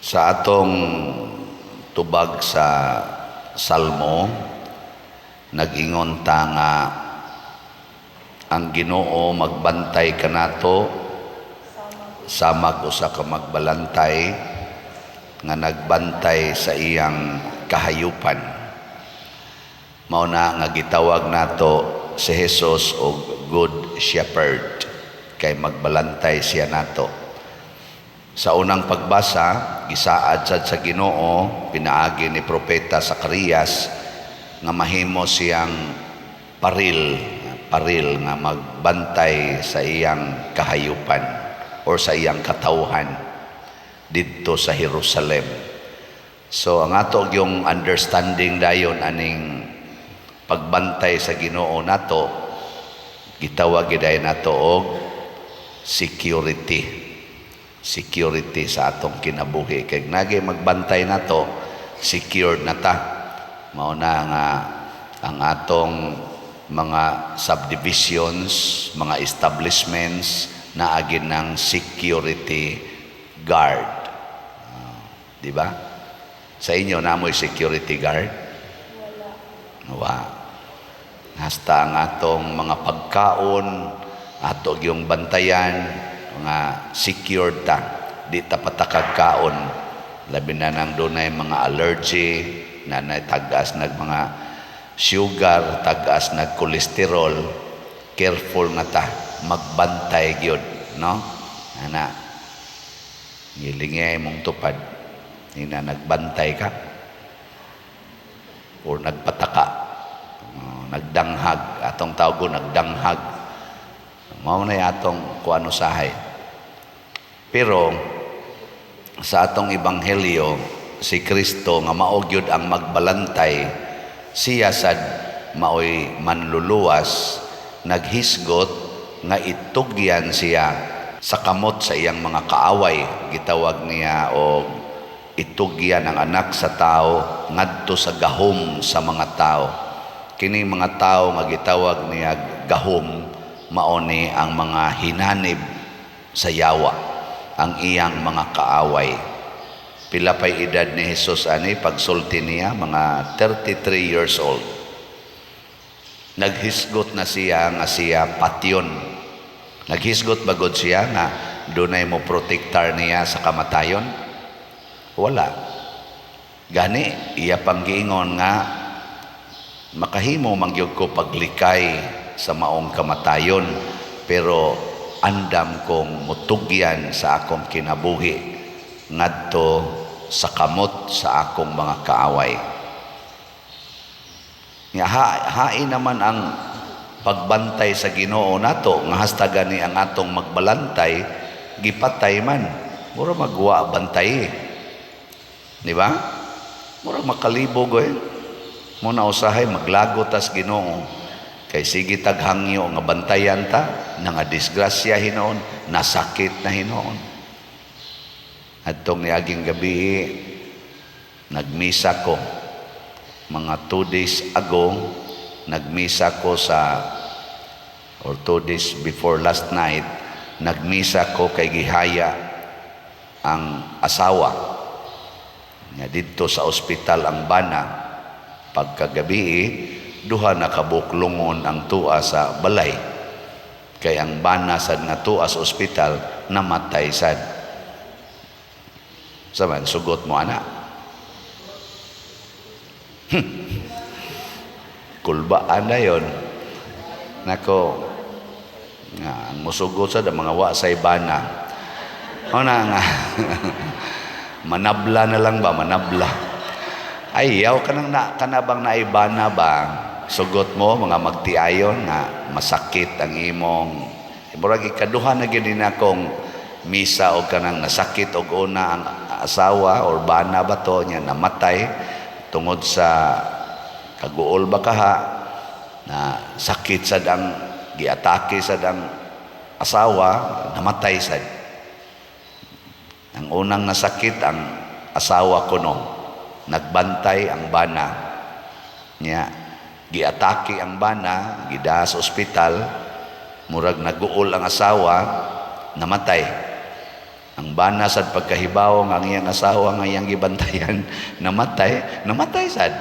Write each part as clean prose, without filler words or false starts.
Sa atong tubag sa Salmo, nag-ingon ta nga ang Ginoo magbantay kanato samag usa ka magbalantay nga nagbantay sa iyang kahayupan. Mao na nga gitawag nato si Jesus og Good Shepherd kay magbalantay siya nato. Sa unang pagbasa, gisaad sad sa Ginoo pinaagi ni Propeta Zacarias nga mahimo siyang paril, paril nga magbantay sa iyang kahayupan or sa iyang katawhan didto sa Jerusalem. So ang ato yung understanding dayon aning pagbantay sa Ginoo nato, gitawag gid nato og security. Security sa atong kinabuhi kay nage magbantay nato, secured na ta. Mao na nga ang atong mga subdivisions, mga establishments, naagi ng security guard. Di ba? Sa inyo naa moy security guard? Wala. Hasta ang atong mga pagkaon, ato yung bantayan mga secured ta, di ta patakag kaon, labi na nang dunay mga allergy na tag-as nag mga sugar, tag-as nag cholesterol. Careful na ta, magbantay gyud, no? Ana, gilingay mong tupad ina, nagbantay ka or nagpataka. Oh, nagdanghag, atong tawgo nagdanghag. Mao na atong kuan usahay. Pero sa atong ebanghelyo, si Kristo nga mao gyud ang magbalantay, siya sad maoy manluluwas, naghisgot nga itugyan siya sa kamot sa iyang mga kaaway. Gitawag niya og itugyan ang Anak sa Tao ngadto sa gahom sa mga tao. Kini mga tao nga gitawag niya gahom, mao ni ang mga hinanib sa yawa, ang iyang mga kaaway. Pila pay edad ni Jesus ani pagsulti niya? Mga 33 years old. Naghisgot na siya nga siya patyon. Naghisgot bagod siya nga dunay mo protektar niya sa kamatayon? Wala. Gani iya pang giingon nga makahimo man gyud ko paglikay sa maong kamatayon, pero andam kong mutugyan sa akong kinabuhi ngadto sa kamot sa akong mga kaaway. Nga hain naman ang pagbantay sa Ginoo nato nga hasta gani ang atong magbalantay gipatay man. Mura magwa bantay. Di ba? Mura makalibog eh. Muna usahay maglago tas Ginoo kay sige tag hangyo nga bantayan ta, nga disgrasya hinoon, nasakit na hinoon. Adtong niaging gabi, nagmisa ko. Mga 2 days ago, nagmisa ko sa, or 2 days before last night, nagmisa ko kay gihaya ang asawa. Nga didto sa ospital ang bana. Pagkagabi, duha na kabuklungon ang tuwa sa balay. Kay ang bana sad nga tuwa sa ospital, namatay sad. Saban, sugot mo ana. Kulbaan na yon. Nako, nga, ang musugot sa mga wa say bana. O na nga, manabla na lang ba, manabla. Ay, yaw ka nang na, kanabang naibana ba? Sugot mo, mga magtiayon nga masakit ang imong murag ikaduha na gyud na akong misa og kanang nasakit og una ang asawa or bana ba to niya, namatay tungod sa kaguol ba kaha na sakit sad ang giatake sad ang asawa, namatay sad. Ang unang nasakit ang asawa ko, no, nagbantay ang bana niya, giatake ang bana, gida sa ospital, murag naguol ang asawa, namatay. Ang bana sad, pagkahibaw nga ang iyang asawa nga iyang gibantayan namatay, namatay sad.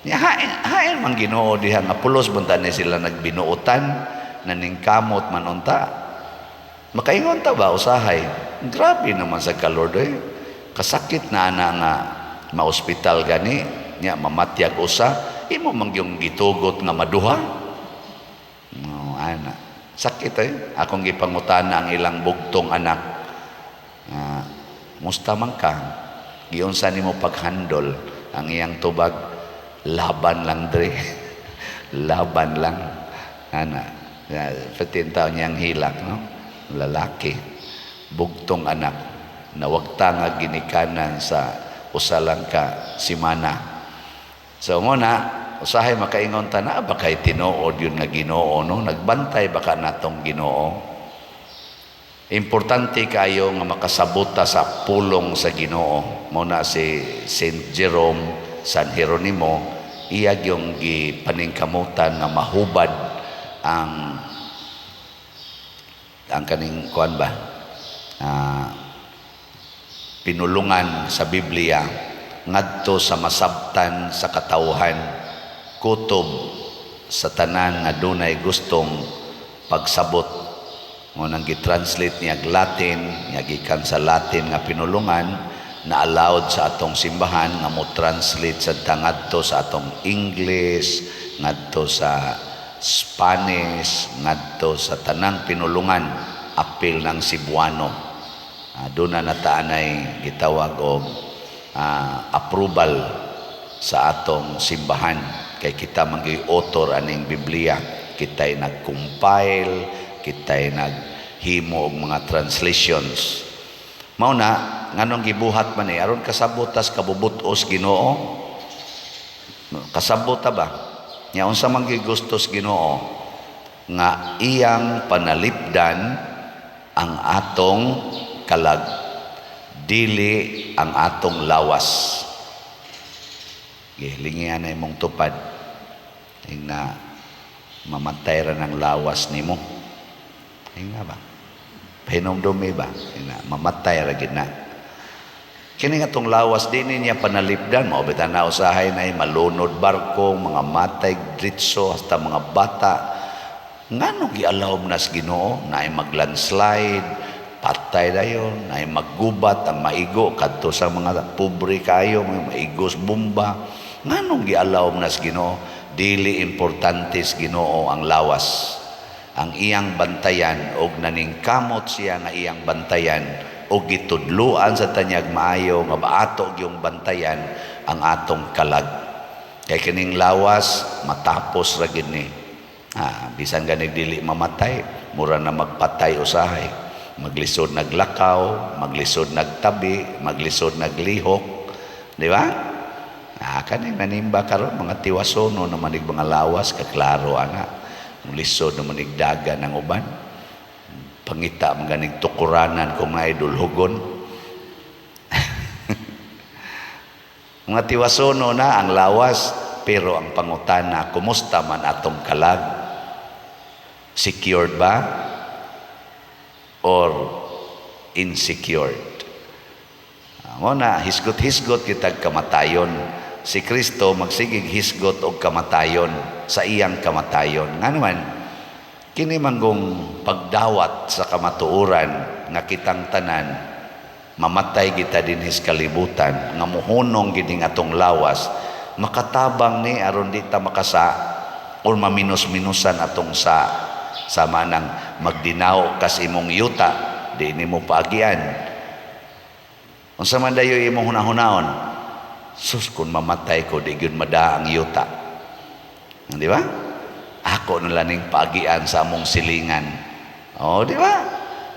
Ya, hain, hain man Ginoo diha nga pulos bunta ni sila nagbinuotan, naningkamot man unta. Makaingon ta ba usahay? Grabe naman sa ka, Lord, eh. Kasakit na ana nga maospital gani, nya mamatyag usa, imo man gyung gitugot nga maduha. No, ana. Sakit eh. Akong gipangutana ang ilang bugtong anak. Musta man ka? Giunsa nimo paghandol? Ang iyang tubag, "Laban lang, Dre. Laban lang." Ana. Pati taon niyang hilak, no? Lalaki. Bugtong anak. Nawagta nga ginikanan sa usa lang ka simana. So mo na, usahay makaingon ta na ba kay tinuod yun nga Ginoo, no? Nagbantay baka natong Ginoo. Importante kayo nga makasabota sa pulong sa Ginoo. Mo na si Saint Jerome, San Jeronimo, iya yung gipaningkamutan nga mahubad ang kaning kuan ba, pinulungan sa Biblia ngadto sa masabtan sa katawhan, kutob sa tanan nga dunay gustong pagsabot. Mo nang gitranslate niya Latin, niya gikan sa Latin nga pinulungan na allowed sa atong simbahan nga mo translate sa ngadto sa atong English, ngadto sa Spanish, ngadto sa tanang pinulungan apil ng Cebuano. Doon na nataanay gitawag og approval sa atong simbahan kay kita man gyud author aning Biblia. Kita'y nag-compile, kita'y naghimo og mga translations. Mao na nganong gibuhat man eh aron kasabot tas kabubut-os Ginoo. Kasabot ta ba nya unsa man gyud gustos Ginoo nga iyang panalipdan ang atong kalag, dili ang atong lawas? Gilingian na imong tupad na mamatay ra ng lawas nimo. Hinga ba? Pahinumdumi ba? Hinga, mamatay ra gid na. Kini nga tong lawas, di niya panalipdan. Mao bitaw na usahay na malunod barko, mga matay dritso, hasta mga bata. Ngano giallow nas Ginoo na ay maglandslide, patay dayon, na ay maggubat ang maigo kadto sa mga pobre kayo, mga maigos bomba? Nganong giallow nas Ginoo? Dili importante sa Ginoo ang lawas. Ang iyang bantayan og naningkamot siya nga iyang bantayan og gitudluan sa tanyag maayo nga baato yung bantayan ang atong kalag. Kay kining lawas matapos ra gid ni. Bisan gani dili mamatay, mura na magpatay usahay. Maglisod naglakaw, maglisod nagtabi, maglisod naglihok, di ba? Kaning nanimba karon mga tiwasono naman ig mga lawas, kaklaro ana. Lisod naman ig daga ng uban. Pangita man ganing tukuranan kung naay dulhugon. Mga tiwasono na ang lawas, pero ang pangutana, kumusta man atong kalag? Secured ba? Or insecured? Mo na, hisgot-hisgot kitag kamatayon. Si Kristo magsigig hisgot og kamatayon sa iyang kamatayon. Nga naman, kini manggong pagdawat sa kamatuoran nga kitang tanan mamatay kita dinhis kalibutan, nga muhunong gining atong lawas, makatabang ni aron di ta makasa or maminus-minusan atong sa sama nang magdinaw kas imong yuta, di nimo paagian. Unsa man dayo imong hunahunaon? "Sus, kung mamatay ko, di gyud mada ang yuta." Di ba? "Ako na lang ning paagian sa among silingan." Oh, di ba?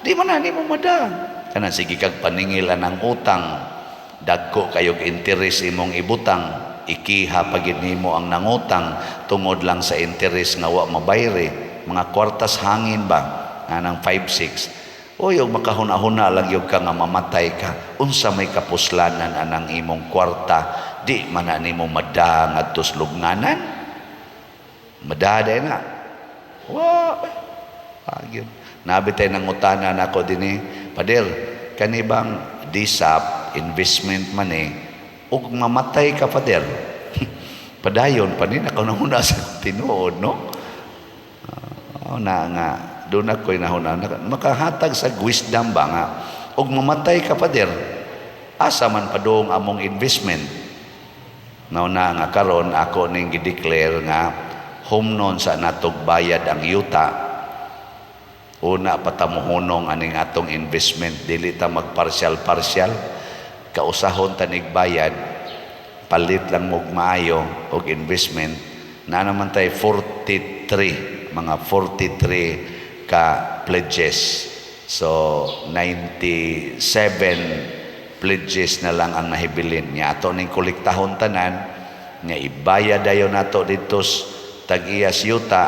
Di man na nimo mada. Kana sige kag paningil ang utang, dagko kayog interes imong ibutang, ikiha pa gid nimo ang nangutang tungod lang sa interes nga wa mabayre, mga kwartas hangin ba anang 5 6. Uy, og makahuna-huna lang gyud ka nga mamatay ka, unsa may kapuslanan anang imong kwarta, di man na nimo mada ngadto sa lubnganan? Mada day na. Wa. Pagyud. Nabi tay nangutana nako dinhi. "Pader, kani bang DSAP investment man eh, ug mamatay ka, Pader, padayon pa ni?" Nakaunahuna sa tinuod, no? Oh, na nga doon ako'y nahuna makahatag sa wisdom ba nga ug mamatay ka, Pader, asa man padung among investment? Nauna nga karon ako ning gi-declare nga humnon sa natog bayad ang yuta, una patamuhunong aning atong investment. Dili ta magpartial partial, kausahon tanig bayad, palit lang mo maayo og investment na naman tay 43, mga 43 ka pledges. So 97 pledges na lang ang nahibilin nya. Ato ning kolektahon tanan nga ibayad dayon nato didto tag-iyas yuta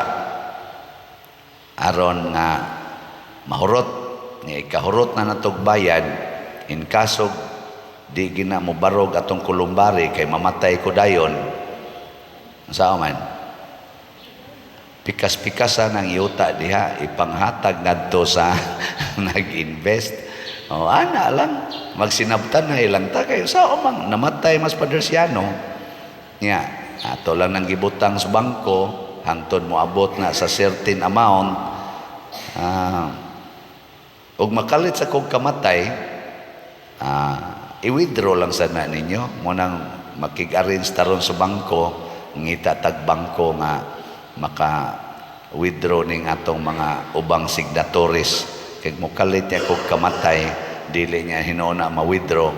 aron nga mahurot. Nga ikahurot na natog bayad, in kaso di gina mo barog atong kolumbari kay mamatay ko dayon, sao man pikas-pikasa ng yuta diha, ipanghatag ngadto sa nag-invest. O ana lang, magsinabtan na ilang ta kayo sao man namatay mas Padersiano nya, ato lang nang gibutang sa bangko hangtod moabot na sa certain amount. Ug makalit sa kog kamatay, i-withdraw lang sana ninyo mo nang makig-arrange taron sa bangko, ngita tag bangko nga maka withdraw ning atong mga ubang signatories, kay mokalit niya kog kamatay, dili niya hinuon na ma-withdraw,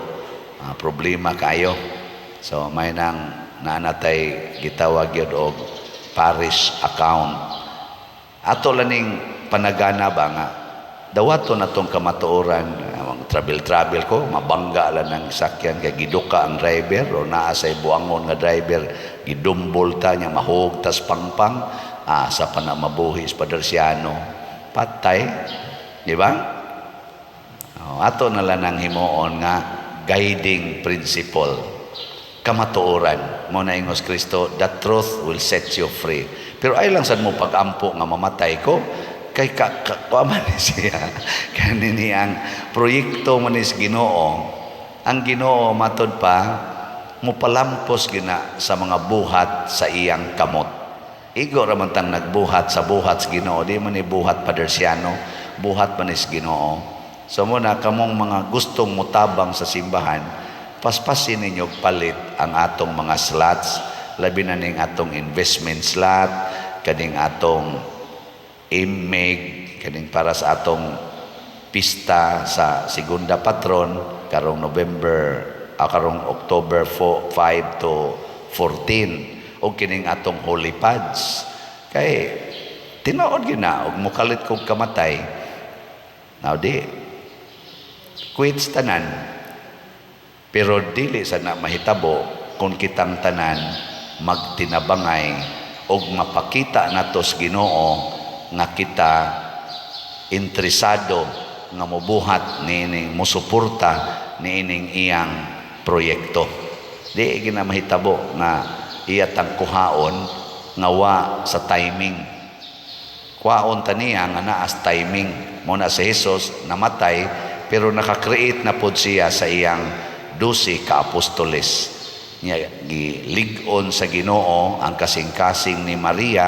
problema kayo. So may nang naanatay gitawag yun og parish account. Ato laning panagana ba nga dawato na tong kamatuoran. Ang travel travel ko, mabangga lang ng sakyan kay giduka ang driver o naa say buangon nga driver, gidumbol ta niya, mahug tas pangpang, asa pa na mabuhi sa Padersiano? Patay, di ba? Oh, ato na lang ang himuon nga guiding principle, kamatuoran mo na. Ingos Kristo, "The truth will set you free." Pero ay lang sad mo pag-ampo nga mamatay ko kay ka, ka, kuha man ni siya, kanini ang proyekto man is Ginoo. Ang Ginoo matod pa mupalampos gina sa mga buhat sa iyang kamot. Igo ra man tang nagbuhat sa buhat sa Ginoo. Di man ni buhat Padersiano, buhat man is Ginoo. So mo na kamong mga gustong mutabang sa simbahan, paspasin ninyo palit ang atong mga slots, labi na ning atong investment slot, kaning atong imig, kaning para sa atong pista sa Segunda Patron karong November, karong October 4, 5 to 14, ug kining atong holy pads, kay tinuod gyud na og mukalit kog kamatay, now di quits tanan. Pero dili sa na mahitabo kung kitang tanan magtinabangay og mapakita nato sa Ginoo nga kita interesado nga mobuhat niining, mosuporta niining iyang proyekto. Di gina mahitabo nga iya tang kuhaon nga wa sa timing. Kuhaon ta niya nga naas timing. Mo na si Jesus namatay pero naka-create na pod siya sa iyang 12 ka apostoles. Nya gilig-on sa Ginoo ang kasing-kasing ni Maria,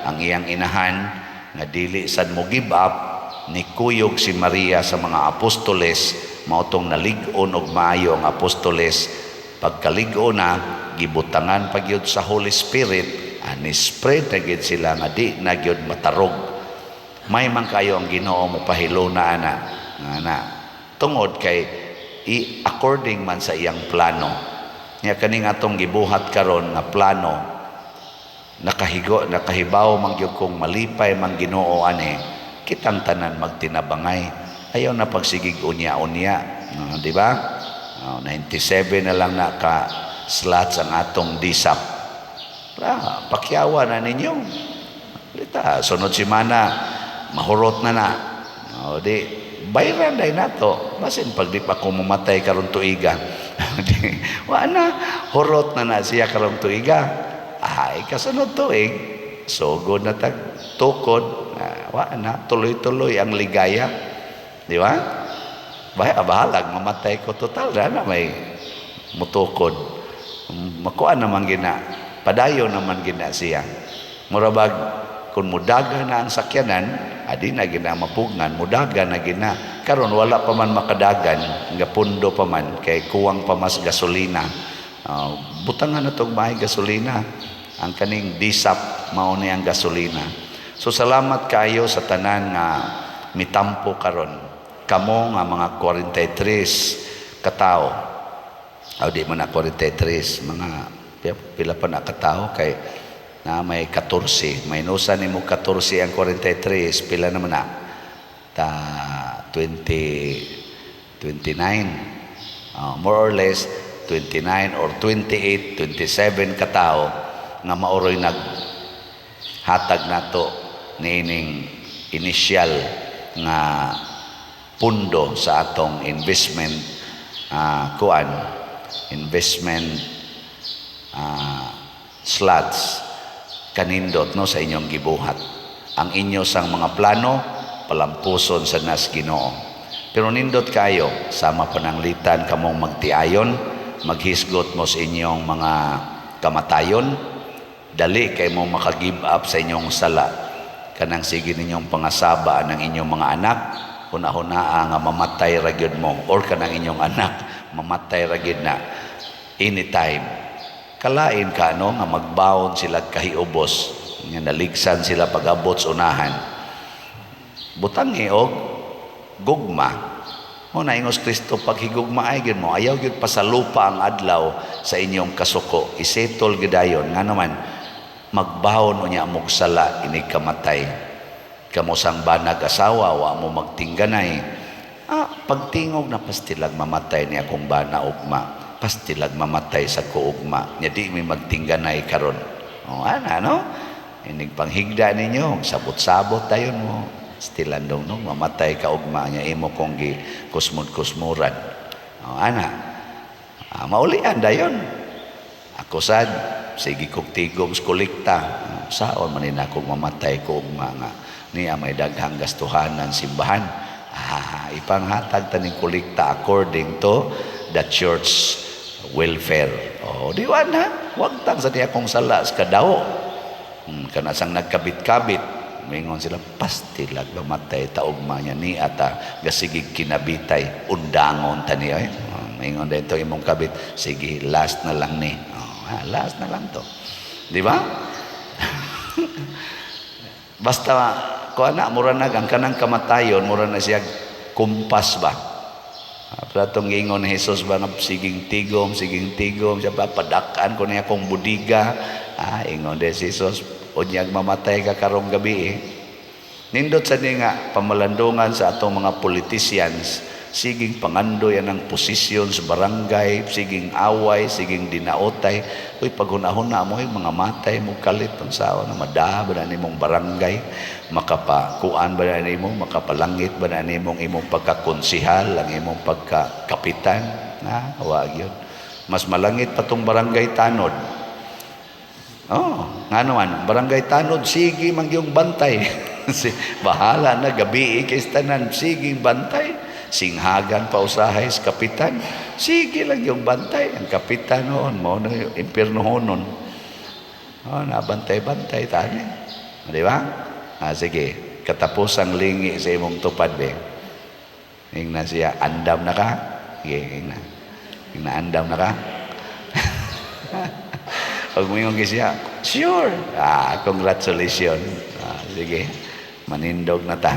ang iyang inahan, nga dili sad mo give up. Ni kuyog si Maria sa mga apostoles, mao tong nalig-on og maayo ang apostoles. Pagkalig-on na, gibutangan pa gyud sa Holy Spirit, ani spread na gyud sila nga di na gyud matarog. May man kayo ang Ginoo mo pahiluna ana ana tungod kay i according man sa iyang plano. Nya kaning atong gibuhat karon nga plano, nakahigo, nakahibaw man gyud kung malipay man Ginoo ani kitang tanan magtinabangay. Ayaw na pagsigig unya-unya, no, di ba? Oh, 97 na lang na ka slots ang atong DSAP. Pra, pakyawa na ninyo. Lita, sunod semana mahurot na na. O, di bayran day nato. Basin pag di pa ko mamatay karon tuiga. Di, wa na, hurot na na siya karon tuiga. Ay, kasunod tuig, sugod na tag tukod, wa na, tuloy-tuloy ang ligaya. Di ba? Bahalag mamatay ko, total na may mutukod. Makuan naman gina, padayon naman gina siya. Murabag kung mudaga na ang sakyanan, adi na gina mapugngan, mudaga na gina. Karon wala pa man makadagan, nga pundo pa man kay kuwang pa mas gasolina. Butangan na tong may gasolina. Ang kaning DSAP, mao ni ang gasolina. So salamat kayo sa tanan nga mitampo karon. Kamo nga mga 43 katao. Aw, di man na 43, mga pila pa na katao kay na may 14. Minusan nimo 14 ang 43, pila naman na? Ta 20 29. More or less 29 or 28, 27 katao nga maoroy nag hatag nato niining initial nga pundo sa atong investment kuan, investment slots. Kanindot, no, sa inyong gibuhat. Ang inyo sang mga plano, palampuson sa nas Ginoo. Pero nindot kayo sama pananglitan kamong magtiayon, maghisgot mo sa inyong mga kamatayon, dali kay mo maka-give up sa inyong sala. Kanang sige ninyong pangasaba ng inyong mga anak, huna-hunaa nga mamatay ra gyud mo or kanang inyong anak mamatay ra gyud na anytime. Kalain ka, no, nga magbaon sila kahiubos nga naligsan sila pag-abot sa unahan. Butang og gugma mo na ingos Kristo, paghigugma ay gyud mo, ayaw gyud pasalupa ang adlaw sa inyong kasuko. Isetol gyud dayon nga naman magbaon unya mog sala inig kamatay. Kamo sang banag asawa, wa mo magtingganay. Pagtingog na, "Pastilag mamatay ni akong bana ugma, pastilag mamatay sa ko ugma nya di mi magtingganay karon." Oh, ana, no, inig panghigda ninyo, sabot-sabot dayon mo. Stilan dong, no, mamatay ka ugma nya imo kong gi kusmod-kusmuran. Oh, ana, maulian dayon. Ako sad, sige kog tigom sa kolekta. Saon man ni akong mamatay ko ugma nga niya may daghang gastuhanan simbahan? Ipanghatag taning kolekta according to the church welfare. Oh, di wa na. Wag tang sa niya kong sala sa kadaw. Kana sang nagkabit-kabit, mingon sila, "Pastilag mamatay ta ugma niya ni ata gasigig kinabitay, undangon ta niya." Eh. Oh, mingon dito imong kabit, "Sige, last na lang ni." Oh, last na lang to. Di ba? Basta kuan na, mura na ang kanang kamatayon, mura na siya kumpas ba. Pero atong giingon ni Jesus ba nga siging tigom, siging tigom, siya ba padakan ko niya akong budiga. Ingon de si Jesus, "Unyag mamatay ka karong gabi eh." Nindot sa ni nga pamalandungan sa atong mga politicians, siging pangandoy ang posisyon sa barangay, siging away, siging dinaotay. Uy, paghunahuna mo, yung mga matay mo kalit, ang sao na madaha ba na nimong barangay, makapakuan ba na nimo, makapalangit ba na nimong imong pagkakonsihal, ang imong pagkakapitan, na, wag yun. Mas malangit pa tong barangay tanod. Oh, nga naman, barangay tanod, sige man yung bantay. Bahala na, gabi kay tanan, sige bantay. Singhagan pa usahay sa kapitan. Sige lang yung bantay. Ang kapitan noon, mo na yung impierno honon. Oh, nabantay-bantay tani. Di ba? Sige, katapusang lingi sa imong tupad be. Ingna siya, "Andam na ka?" Sige, ingna. Ingna, "Andam na ka?" Pag moingon siya, "Sure." Congratulations. Sige, manindog na ta.